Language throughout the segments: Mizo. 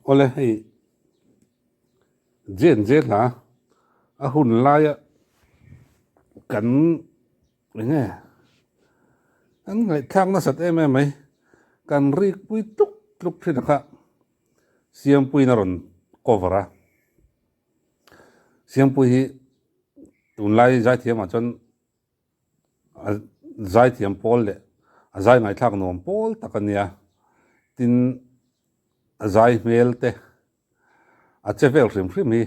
Awle hei Jen je hla a hun laia kan enge kan ngaihthlak nasat em em mai kan rikpui tluk tluk thin a kha Siampuiin a rawn cover a. Siampui hi tunlai zaithiamah chuan a zaithiam pawl leh a zai ngaihthlak nuam pawl tak a nia. Tin, a zai hmel te a che vel hrim hrim hi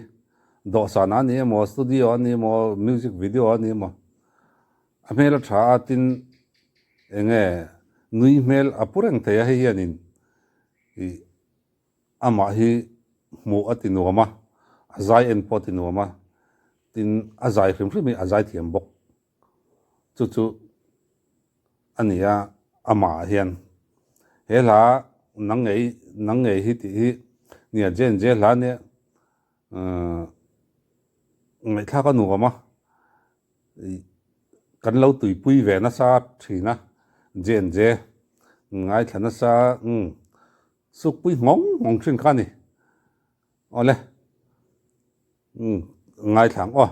dawhsan a ni emaw, studio a ni emaw, music video a ni emaw a hmel a tha a, tin eng nge nui hmel a pu reng thei a hei hianin ih Amah hi hmuh a ti nuam a, a zai en pawh a ti nuam a, tin a zai hrim hrim hi a zai thiam bawk. Chu chu a ni a, amah ah hian he hla nang ngei nang ngei hi tih hi nia Jen je hla nia ngaihthlak a nuam a, kan lo tuipui ve nasa thin a, Jen je ngaithla nasa umm. Sukpui nghawng nghawng thin kha a ni. Awle, umm, ngaithla ang aw.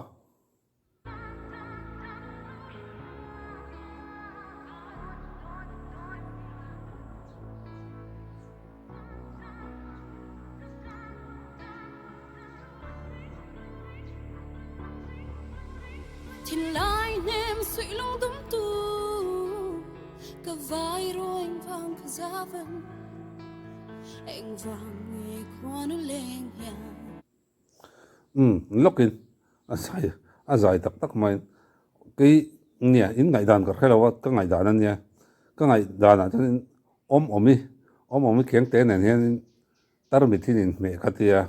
Thinlai hnem suih lung dum tu ka vai ruain vang ka zavan eng vang nge khuanu leng hian. Umm lawkin a zai a zai tak tak mai kei nia in ngaihdan ka hre lo a ka ngaihdan a nia ka ngaihdan ah chuan in awm awm i awm awm i keng te nen hian in Tarmit hi nin hmeh ka tia,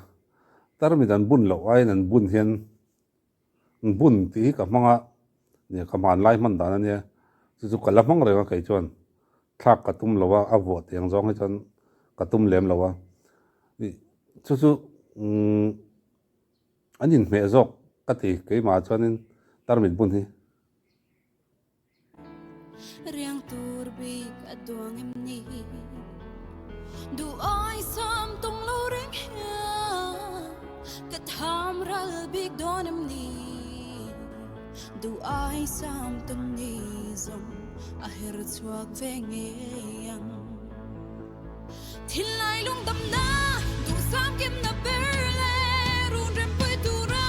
tarmit an bun loh aiin an bun hian bun tih hi ka hmang a, nia ka hmanlai hman dan a nia, chu chu ka la hmang reng a kei chuan thlak ka tum lo a, a vuah tiang zawng hi chuan ka tum lem lo a, ih chu chu umm an inhmeh zawk ka ti keimah chuanin tarmit bun hi. Riang tur bik a duang em ni Duh ai sam tung lo reng hian Ka tham ral bik dawn em ni Duh ai sam tung ni zawng a her chhuak ve ngei ang Thinlai lungdamna duhsam kimna ber leh run rempui tura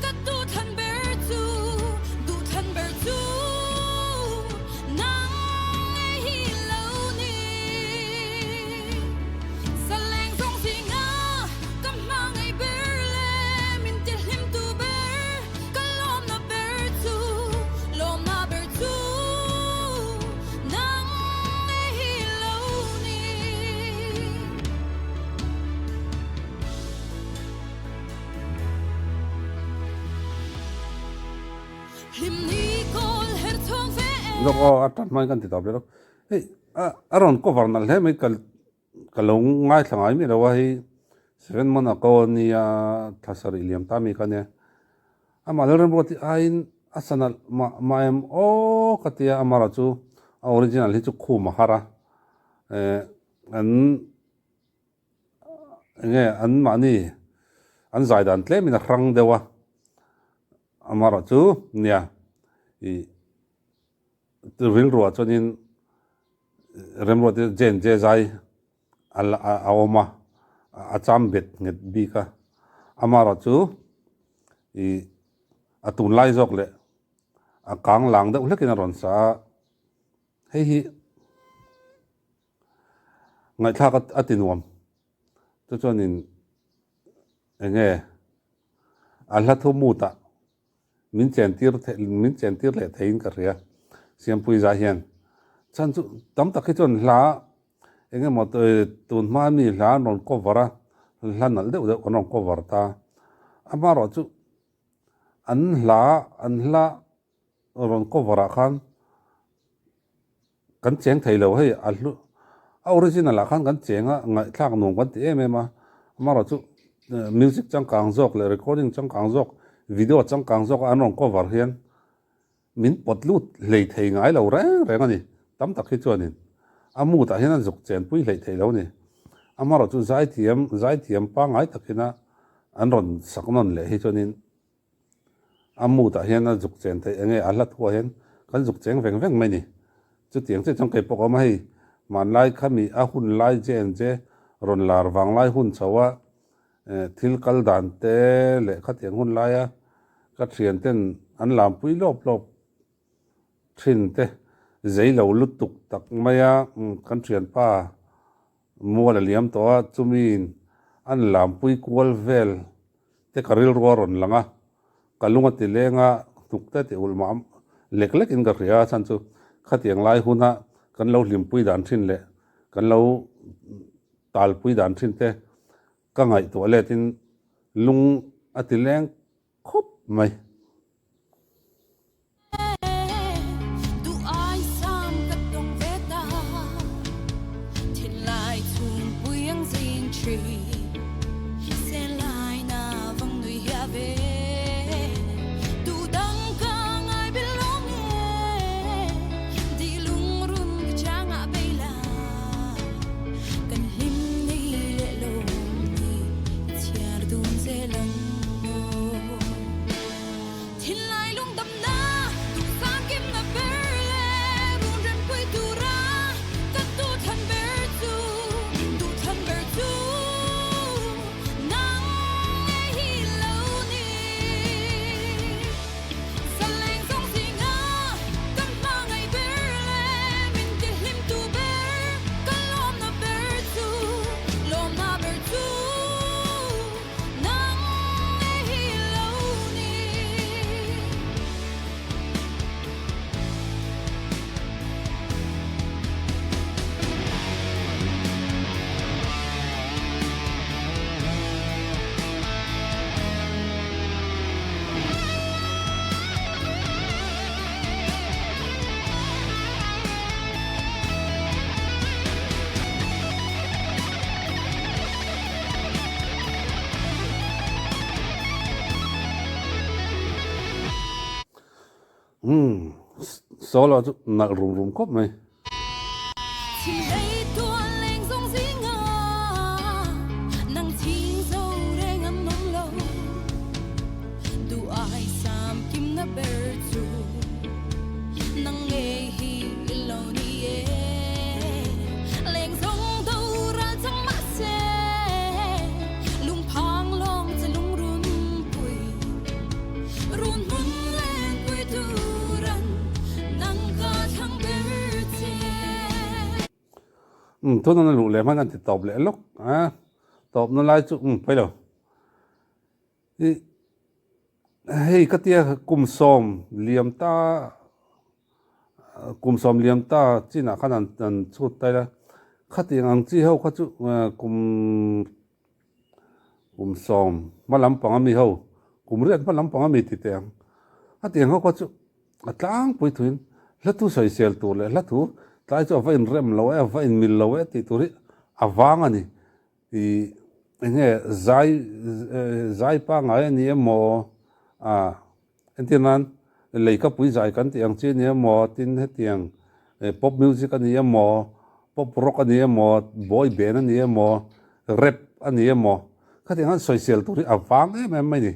ka duhthlan ber chu duhthlan ber chu nang ngei hi lo ni. Zaleng zawng zinga ka hmangaih ber leh min tihlimtu ber ka lawmna ber chu lawmna ber chu nang ngei hi lo ni. Hlim ni kawl her chhuak ve em. Lawk aw a tan hmain kan ti tawp leh lawk. Hei a rawn cover nalh hle mai ka ka lo ngaithla ngai miah lo a hei 7 month ago ania thla sarih liam ta mi kha ania. Amah Lalremruati aiin a sa nalh mah mah em aw ka tia amarawh chu a original hi chu khum a har a eh an enge an mahni an zai dan tlem in a hrang deuh a amarawh chu nia ih rilruah chuanin Remruati Jen je zai a awm a, a cham bet nghet bik a. Amarawh chu ih a tunlai zawk leh a kang lang deuh hlekin a rawn sa a, hei hi ngaihthlak a ti nuam. Chu chuanin eng nge a hla thu mutah Min chentir min chentir leh theiin ka hria Siampui zah hian. Chhan chu tam tak hi chuan hla eng emaw tun hma mi hla an rawn cover a, hla nalh deuh deuh an rawn cover ta. Amaherawh chu an hla an hla rawn cover ah khan kan cheng thei lo hei a hlu a original ah khan kan cheng a ngaihthlak nuam kan ti em em a amaherawh chu music changkang zawk leh recording changkang zawk video changkang zawk a an rawn cover hian min pawt lut hlei thei ngai lo reng reng a ni tam tak hi chuanin a mood ah hian a zuk chenpui hleih theih lo a ni. Amaherawh chu zaithiam zaithiam pangngai takina an rawn sak nawn leh hi chuanin a mood ah hian a zuk chen theih enge a hla thuah hian kan zuk cheng veng veng mai ni. Chutiang chiah chuan kei pawh ka awm a hei hmanlai khami a hun lai J&J rawn lar vanglai hun chho a thil kal dan te leh khatiang hun laia ka thian ten an lampui lawp lawp thin te zei lo lutuk tak maia kan thianpa Mual a liam tawh a, chumiin an lampui kual vel te ka rilru a rawn lang a, ka lung a ti leng a, hnuk te ti ulh mah lek lek in ka hria a, chhan chu khatiang lai huna kan lo hlimpui dan thin leh kan lo talpui dan thin te ka ngaihtuah let in lung a ti leng khawp mai. Umm solo chu nalh rum rum khawp mai. Umm tuna na luh leh hman an ti tawp leh lawk a tawp na lai chu umm pawi lo ih hei ka tia kum sawm liam ta kum sawm liam ta chinah khan an an chhut ta ila khatiang ang chi ho kha chu kum Kum sawm hma lampang ami ho, kum riat hma lampang ami ti teh ang. A tiang ho kha chu a tlangpui thuin hla thu sawisel tur leh hla thu tlai chu a va inrem lo e, a va inmil lo e tih tur hi a vang a ni. Ih eng nge zai zai pangngai a ni emaw ah Entir nan, leikapui zai kan tih ang chi a ni emaw, tin hetiang pop music a ni emaw, pop rock a ni emaw, boy band a ni emaw, rap a ni emaw, khatiang han sawisel tur hi a vang em em mai ni.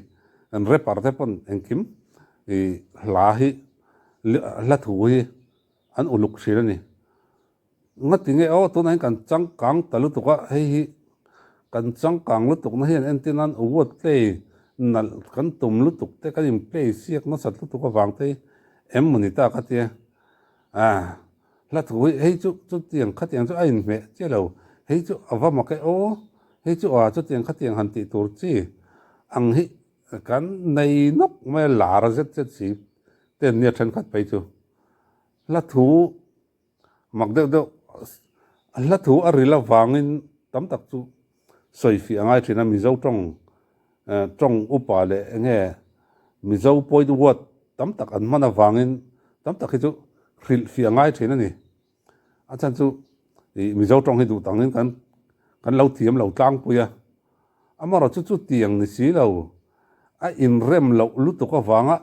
An rapper te pawn engkim ih hla hi hla thu hi an uluk thin a ni. Ngati nge aw tunah hian kan changkang ta lutuk a, hei hi kan changkang lutuk na hian entir nan word play nalh kan tum lutuk te kan in play siak nasat lutuk avang te hi em maw ni ta ka tia ah hla thu hi hei chu chutiang khatiang chu a inhmeh chiah lo hei chu a va mak e aw hei chu ah chutiang khatiang han tih tur chi ang hi kan nei nawk mai a lar zet zet si te an nia thenkhat phei chu hla thu. Mak deuh deuh a hla thu a ril avangin tam tak chu sawi fih a ngai thin a, Mizo tawng tawng upa leh eng nge Mizo point word tam tak an hman avangin tam tak hi chu hrilh fih a ngai thin a ni. A chhan chu ih Mizo tawng hi duh tangin kan kan lo thiam lo tlangpui a, amaherawh chu chutiang ni si lo a inrem loh lutuk avanga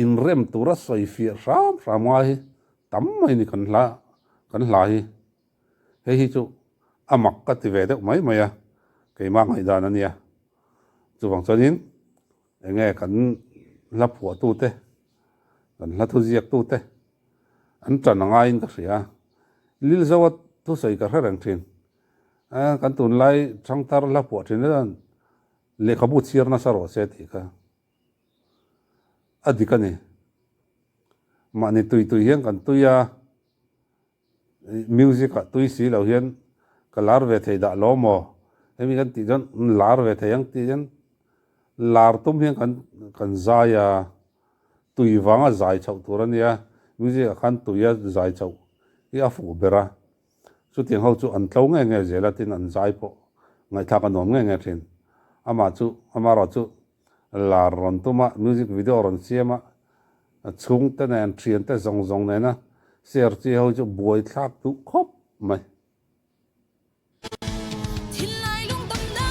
inrem tura sawi fiah hram hram ngai hi tam mai ni kan hla kan hla hi hei hi chu a mak ka ti ve deuh mai mai a, keimah ngaihdan a nia. Chuvang chuanin eng nge kan hla phuahtute, kan hla thuziaktute an tan a ngaiin ka hria. Lilzoa thusawi ka hre reng thin. Kan tunlai thangthar hla phuah thin hian lehkhabu chhiar nasa rawh se tih kha a dik a ni. Mahni tui tui hian kan tui a, music ah tui si lo hian ka lar ve thei dah lo maw? Hemi kan tih chuan lar ve thei ang tih hian lar tum hian kan kan zai a, tui vanga zai chhoh tur a nia, music ah khan tuia zai chhoh hi a fuh ber a, chutiang ho chu an tlo nge nge zel a tin an zai pawh ngaihthlak a nuam nge nge thin. Amah chu amarawh chu lar rawn tum a, music video rawn siam a, A chhungte nen, thiante zawng zawng nena share chi ho chu buai thlak duh khawp mai. Thinlai lungdamna,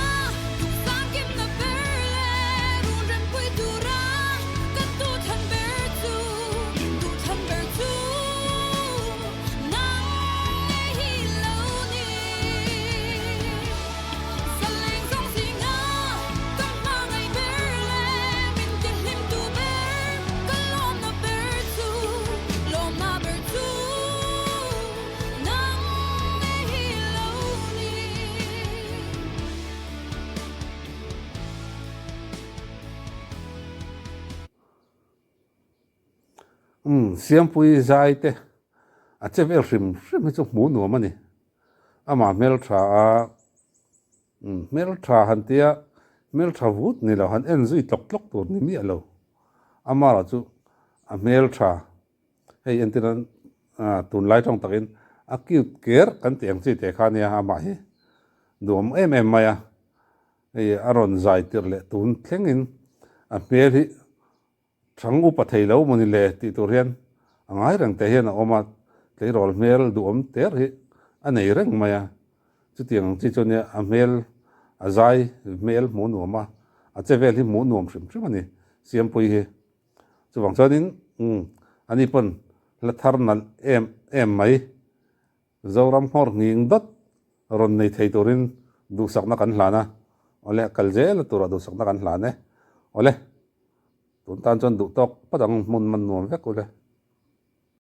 duhsangkimna ber leh run rempui tura ka duhthlan ber chu, duhthlan ber chu nang ngei hi lo ni. Zaleng zawng zinga ka hmangaih ber leh min tihlim tu ber ka lawmna ber chu, lawmna ber chu nang ngei hi lo ni. Umm Siampui zai te a che vel hrim hrim hi chu hmuh nuam a ni. Amah hmeltha a umm hmeltha han tia hmeltha vut ni lo han en zui tlawk tlawk tur ni miah lo. Amah chu a hmeltha hei entir an tunlai tawng takin a cute ker kan tih ang chi te kha nia amah hi duhawm em em mai a. Hei a rawn zai tirh leh tun thlengin a hmel hi Thang upa thei lo maw ni le tih tur hian a ngai reng te hian a awm a, tleirawl hmel duhawm ter hi a nei reng mai a. Chutiang ang chi chu nia a hmel a zai hmel hmuh nuam a, a che vel hi hmuh nuam hrim hrim a ni Siampui hi. Chuvang chuanin umm ani pawn hla thar nalh em em mai Zoram hmawr nghing dawt rawn nei thei turin duhsakna kan hlan a, awle kal zel a turah duhsakna kan hlan e, awle tun tan chuan duh tawk phawt ang hmun man nuam vek ule.